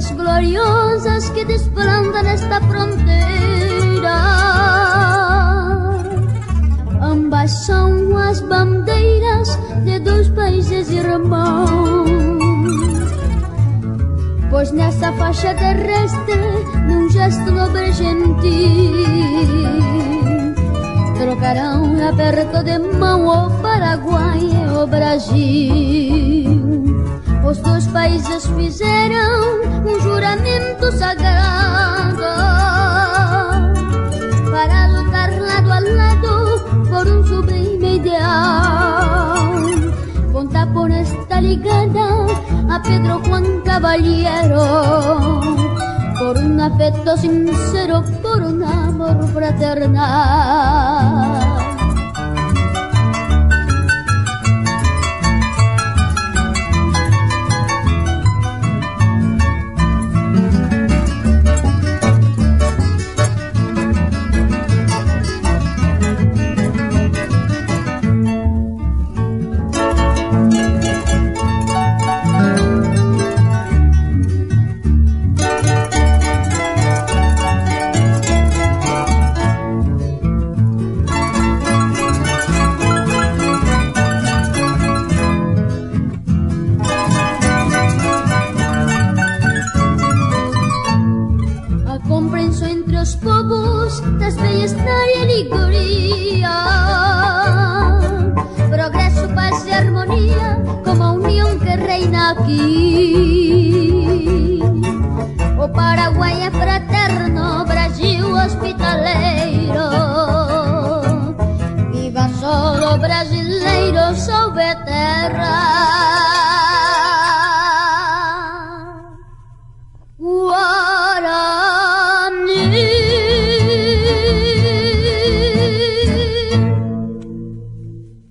Bandeiras gloriosas que desplanta nesta fronteira. Ambas são as bandeiras de dois países irmãos. Pois nessa faixa terrestre, num gesto nobre e gentil, trocarão aperto de mão o Paraguai e o Brasil. Os dois países fizeram um juramento sagrado para lutar lado a lado por um sublime ideal. Conta por esta ligada a Pedro Juan Caballero, por un afecto sincero, por un amor fraternal. A compreensão entre os povos traz bem-estar e alegria. Progresso, paz e harmonia, como a união que reina aqui. O Paraguai é fraterno, Brasil hospitaleiro. Viva solo brasileiro, salve terra.